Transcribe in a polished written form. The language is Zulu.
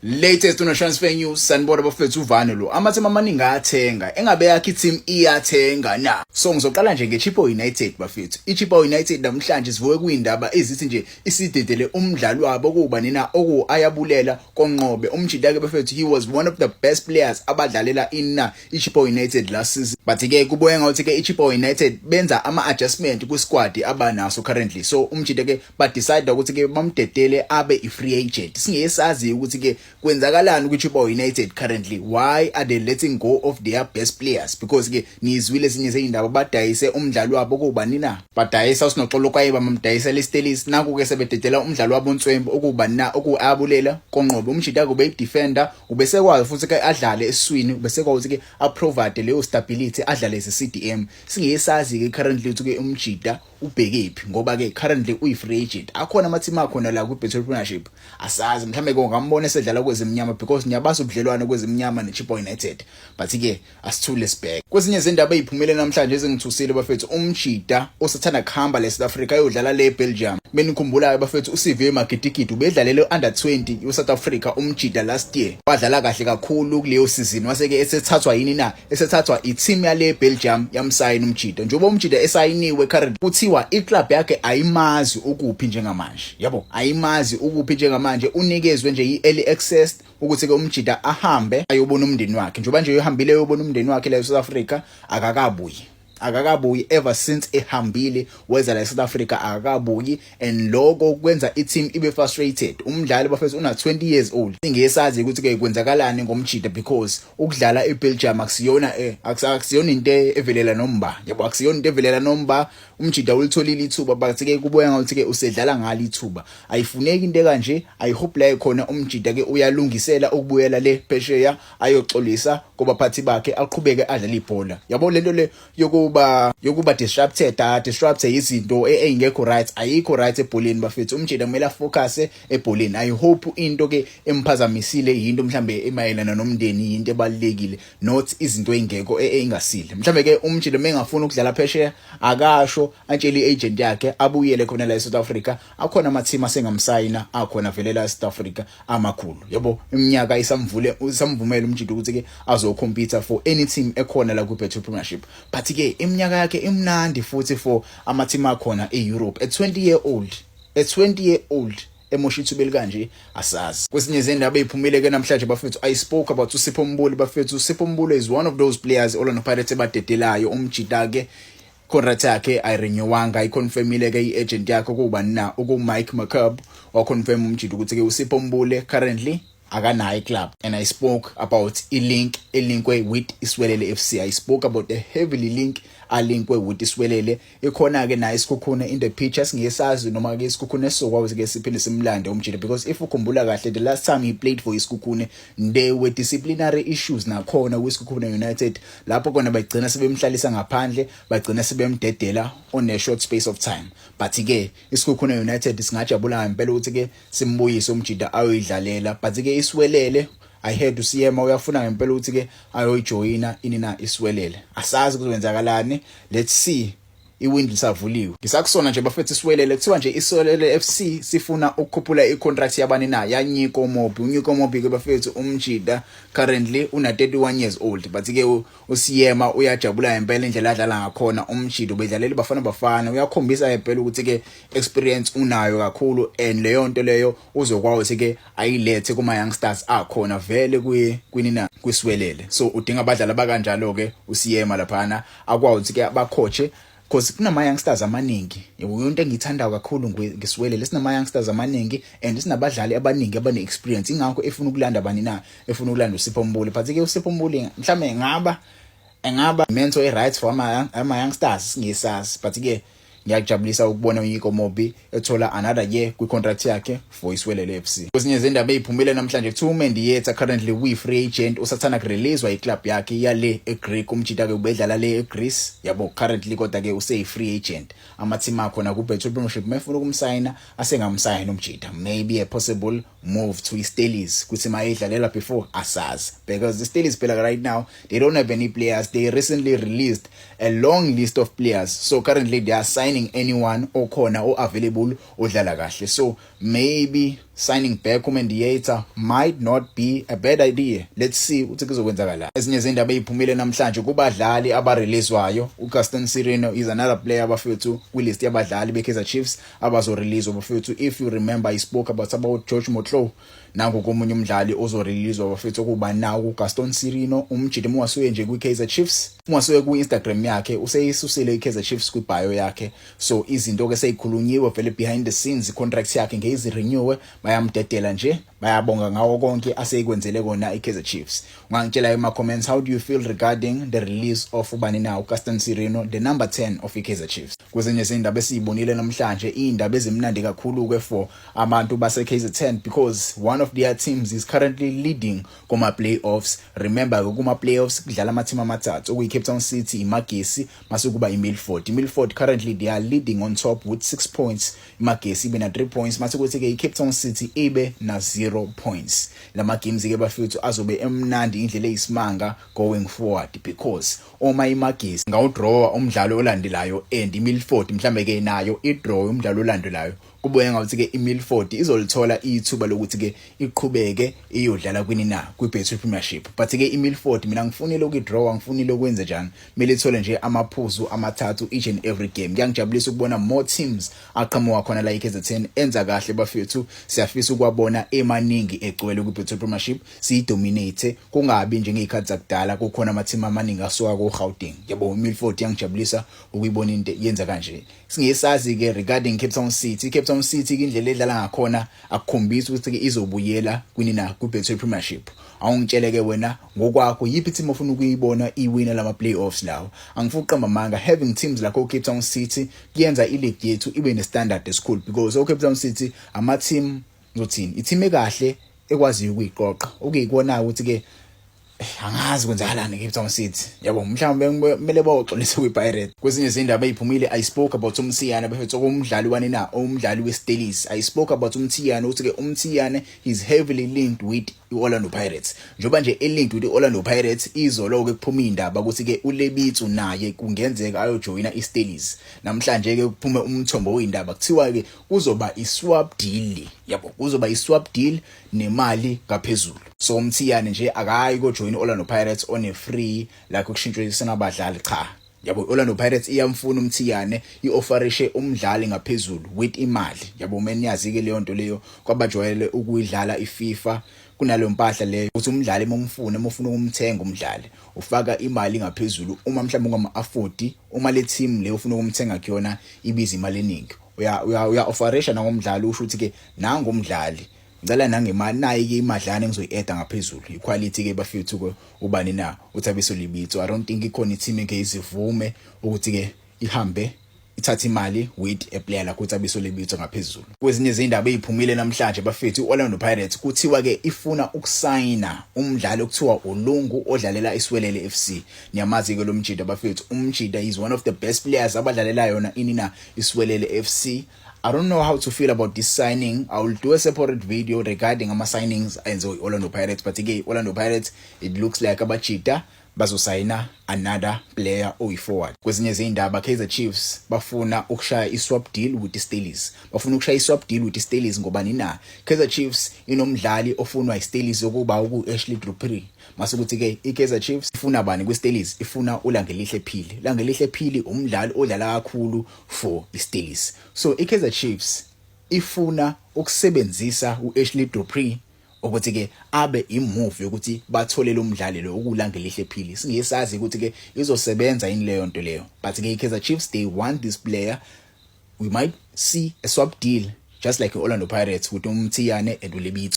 Latest on transfer news, sanibona bafethu. Uvane lo, amateam amaningi ayathenga, engabe yakhe team iyathenga na? So ngizoqala nje ngeChippa United, bafethu. IChippa United namhlanje sivuke kuyindaba ezithi nje isidedele umdlali wabo kuba nina oku Ayabulela Konqobe. Umjita ke, bafethu, he was one of the best players abadlalela ina iChippa United last season, but ke kubuye ngathi ke iChippa United benza ama adjustment ku squad abanaso currently, so umjita ke ba decide ukuthi ke bamdedele abe i free agent. Singeke sazi ukuthi ke kwenzakalani kwiChippa United currently. Why are they letting go of their best players? Because ke nizwile ezinye zeyindaba, badayise umdlali wabo kuba nina, badayisa uSinoxolo Kwayiba, bamdayisela iStellies. Naku ke sebededela umdlali wabo uNtswembu okuba na okuAbulela Konqobe. Umjita kube defender, ubesekwazi futhi ke adlale eswini, ubesekwazi ke aprovide leyo stability, adlale as CDM. Singeke sazi ke currently ukuthi ke umjita ubhekephi, ngoba ke currently uyi free agent. Akhona ama team akhona la ku Betway Premiership, asazi, mhlambe ke ungambona esedlala kwezimnyama, because ngiyabaza ubudlelwano kwezimnyama neChippa United, but ke asithule sibheke kwezinye izindaba eziphumile namhlanje ezingithusile, bafethu. Umjita osathanda kuhamba le South Africa ayodlala le Belgium, benikhumbulayo, bafethu, uSiviwe Magidigidi ubedlalele under 20 uSouth Africa. Umjita last year wadlala kahle kakhulu kuleyo season, wase ke esethathwa yini na, esethathwa i-team yale Belgium, yamsayina umjita. Njengoba umjita esayiniwe, currently kuthiwa iclub yakhe ayimazi ukuphi njengamanje, yabo, ayimazi ukuphi njengamanje. Unikezwe nje i-early access ukuthi ke umjita ahambe ayobona umndeni wakhe. Njengoba nje uhambile ayobona umndeni wakhe la eSouth Africa, akakabuyi, akakabuyi. Ever since ehambile weza la eSouth Africa, akakabuyi, and lokho kwenza i-team ibe frustrated. Umdlali, bafethu, una 20 years old. Singesazi ukuthi ke kwenzakalani ngomjita, because ukudlala eBelgium akusiyona akusiyona into evelela nomba, yabo, akusiyona into evelela nomba. Umjita ulitholile ithuba, but ke kubuya ngathi ke usedlala ngalo ithuba. Ayifuneki into kanje. I hope la khona umjita ke uyalungisela ukubuyela le phesheya, ayoxolisa kubaphathi bakhe, aqhubeke adlale ibhola, yabo. Lento le yokuba disrupted, disrupt izinto ezingekho right, ayikho right ebholeni, bafethu. Umjita kumele afocus ebholeni. I hope into ke emphazamisile into mhlambe emayelana nomndeni, into ebalekile, not izinto ezingekho eingasile. Mhlambe ke umjita mengafuna ukudlala phesheya, akasho, atshele iagent yakhe, abuyele khona la eSouth Africa. Akhona ama team asengamsayina, akhona vele la eSouth Africa amakhulu, yabo. Iminyaka isamvule, isamvumela umjita ukuthi ke azocompete for any team ekhona la ku Betway Premiership, but ke iminyaka yakhe imnandi futhi for ama team akhona eEurope. A 20 year old, a 20 year old emosha ithuba elikanje, asazi. Kwesinye izindaba eziphumile ke namhlanje, bafethu, I spoke about uSipho Mbule, bafethu. uSipho Mbule is one of those players Orlando Pirates ebadedelayo. Umjita ke contract yakhe ayirenewanga, iconfirmile ke iagent yakhe kuba na uku Mike McCabe, waconfirm umjita ukuthi ke uSipho Mbule currently akanayo club. And I spoke about i-link elinkwe with iSiwelele FC. I spoke about the heavily link alinkwe with iSiwelele. Ikhona ke nayo iSikhukhune in the picture. Singesazi noma ke iSikhukhune sizokwazi ke siphinde simlande umjita, because if ukhumbula kahle, the last time he played for iSikhukhune, there were disciplinary issues nakhona kwiSikhukhune United, lapho khona bagcina sebemhlalisa ngaphandle, bagcina sebemdedela on a short space of time. But ke iSikhukhune United singajabula ngempela ukuthi ke simbuyise umjita ayoyidlalela, but ke iSiwelele, I heard uSiyema uyafuna ngempela ukuthi ke ayoyijoyina ini na iSiwelele. Asazi kuzokwenzakalani, let's see, iwindi lisavuliwe. Ngisakusona nje, bafethu, iSiwelele, kuthiwa nje iSiwelele FC sifuna ukukhuphula icontract yabani na, yaNyiko Mobbie. uNyiko Mobbie ke, bafethu, umjita currently una 31 years old, but ke uSiyema uyajabula ngempela indlela adlala ngakhona umjita. Ubedlalela Bafana Bafana, uyakhombisa ngempela ukuthi ke experience unayo kakhulu, and leyo nto leyo uzokwazi ke ayilethe kuma youngsters akhona vele kuye kwini na kwiSiwelele. So udinga abadlali abakanjalo ke uSiyema laphana, akwazi ukuthi ke abacoache, because kunama youngsters amaningi. Yebo, into engiyithandayo kakhulu ngeSiwelele, sinama youngsters amaningi and sinabadlali abaningi abane experience. Ingakho efuna ukulanda bani na, efuna ukulanda uSipho Mbule. But ke uSipho Mbule mhlambe engaba mentor e right for ama youngsters, singesazi. But ke ngiyakujabulisa ukubona uNyiko Mobbie ethola another year kwi-contract yakhe for iSiwelele FC. Kwezinye izindaba eziphumile namhlanje, kuthiwa uMendieta currently uyi-free agent, usathanda kureleasewa iclub yakhe yale eGreek. Umjita ke ubedlala le eGreece, yabo, currently kodwa ke useyi-free agent. Ama-team akhona ku-Betway Premiership mefuna ukumsayina, asengamsayina umjita. Maybe a possible move to iStellies kuthi mayidlalela before, asazi, because the Stellies phela right now they don't have any players. They recently released a long list of players, so currently they are signing anyone okhona o available odlala kahle, so maybe Signing back uMendieta might not be a bad idea. Let's see ukuthi kuzokwenzakala. Ezinye izindaba eziphumile namhlanje kubadlali abareleaswayo, uGaston Sirino is another player, abafethu, kwilist yabadlali beKaizer Chiefs abazoreleaswa, bafethu. If you remember, I spoke about George Motlow. Nangu komunye umdlali ozoreleaswa, bafethu, okuba nawo uGaston Sirino. Umjidi muwasuye nje kwiKaizer Chiefs, umasuye ku-Instagram yakhe, useyisusile iKaizer Chiefs kwibio yakhe. So izinto ke seyikhulunyiwe vele behind the scenes, contract yakhe ngeyizirenewe, bayamdedela nje, bayabonga ngawo konke aseyikwenzele kona iKaizer Chiefs. Ungangitshela ema comments, how do you feel regarding the release of ubani na, uGaston Sirino, the number 10 of iKaizer Chiefs? Kwezinye izindaba esizibonile namhlanje, indaba ezimnandi kakhulu ke for abantu base KZN, because one of their teams is currently leading kuma playoffs. Remember, kuma playoffs kudlala ama team amathathu, okuyi Cape Town City, iMagesi, mase kuba iMilford. IMilford, currently they are leading on top with 6 points. iMagesi ibe na 3 points, mase kuthi ke iCape Town City ibe na 0 points. Lama games ke, bafethu, azobe emnandi indlela eyisimanga going forward, because uma iMagesi ngawudraw umdlalo olandelayo and iMilford mhlambe ke nayo idraw umdlalo olandelayo, kubuye ngathi ke iMilford izolithola ithuba lokuthi ke iqhubeke iyodlala kwini na, kwiBetway Premiership. But ke iMilford, mina ngifunile ukuyidraw, ngifunile ukwenze njani, kumele ithole nje amaphuzu amathathu each and every game. Kuyangijabulisa ukubona more teams aqhamuka khona la iKZN enza kahle, bafethu. Siyafisa ukwabona emaningi egcwele kwiBetway Premiership, siyidominate, kungabi njengezikhathi zakudala kukhona ama team amaningi asuka ko Gauteng, yabo. iMilford yangijabulisa ukuyibona into yenza kanje. Singesazi ke regarding Cape Town City. Cape Town City, indlela edlala ngakhona akukhombisi ukuthi ke izobuyela kwini na, kwiBetway Premiership. Awungitshele ke wena ngokwakho, yiphi team ofuna ukuyibona iwina lama playoffs lawo? Angifuni uqamba manga, having teams like o Cape Town City kuyenza ileague yethu ibe ne standard esikhulu, because o Cape Town City ama team, ngizothini, i-team ekahle ekwaziyo ukuyiqoqa. Okuyikona ukuthi ke angazi kwenzakalani eCape Town City, yabo. Mhlawumbe kumele bayoxolisa kwiPirates. Kwezinye izindaba eziphumile, I spoke about uMthiyane, bafethu, okumdlali wani na, umdlali weStellies. I spoke about uMthiyane ukuthi ke uMthiyane is heavily linked with iOrlando Pirates. Njoba nje elinked with iOrlando Pirates, izolo ke kuphuma indaba ukuthi ke uLebitso naye kungenzeka ayojoyina iStellies. Namhlanje ke kuphume umthombo weindaba, kuthiwa ke kuzoba iswap deal, yabo, kuzoba iswap deal nemali ngaphezulu. So uMthiyane nje akayi kojoyina iOrlando Pirates on a free, like ukushintshwa abadlali, cha, yabo. Orlando Pirates iyamfuna uMthiyane, iofferishe umdlali ngaphezulu with imali, yabo. Meniyazi ke leyo nto leyo, kwabajwayele ukuyidlala iFIFA, kunaleyo mpahla leyo ukuthi umdlali uma ufuna ukumthenga umdlali, ufaka imali ngaphezulu. Uma mhlawumbe ungama afford, uma le team le ufuna ukumthenga kuyona ibiza imali eningi, uya uya uya offerisha nangomdlali, usho ukuthi ke nangomdlali ngicela nangemali, nayi ke imadlana engizoyi-adda ngaphezulu. Iquality ke, bafethu, ke ubani na, uThabiso Lebitso, I don't think ikhona i-team eke izivume ukuthi ke ihambe ithatha imali with a player like uThabiso Lebitso ngaphezulu. Kwezinye izindaba eziphumile namhlanje, bafethu, iOrlando Pirates kuthiwa ke ifuna ukusayina umdlali okuthiwa uLungu odlalela iSiwelele FC. Niyamazi ke lo mjida, bafethu. Umjida is one of the best players abadlalela yona ini na, iSiwelele FC. I don't know how to feel about this signing. I will do a separate video regarding ama signings enziwe i-Orlando Pirates, but again, Orlando Pirates, it looks like abajita bazosayina another player oyi-forward. Kwezinye izindaba, Kaizer Chiefs bafuna ukushaya i-swap deal with iStellies. Bafuna ukushaya i-swap deal with iStellies ngobani na? Kaizer Chiefs inomdlali ofunwa iStellies, okuba uku-Ashley Du Preez. Mase kuthi ke iKaizer Chiefs ifuna bani kwiStellies? Ifuna uLangelihle Phili. Langelihle Phili umdlali odlala kakhulu for iStellies. So iKaizer Chiefs ifuna ukusebenzisa uAshley Du Preez ukuthi ke abe imove yokuthi bathole lo mdlali lo okuLangelihle Phili. Singesazi ukuthi ke izosebenza yini leyo nto leyo, but ke iKaizer Chiefs, they want this player. We might see a swap deal just like Orlando Pirates with uMthiyane and uLebitso.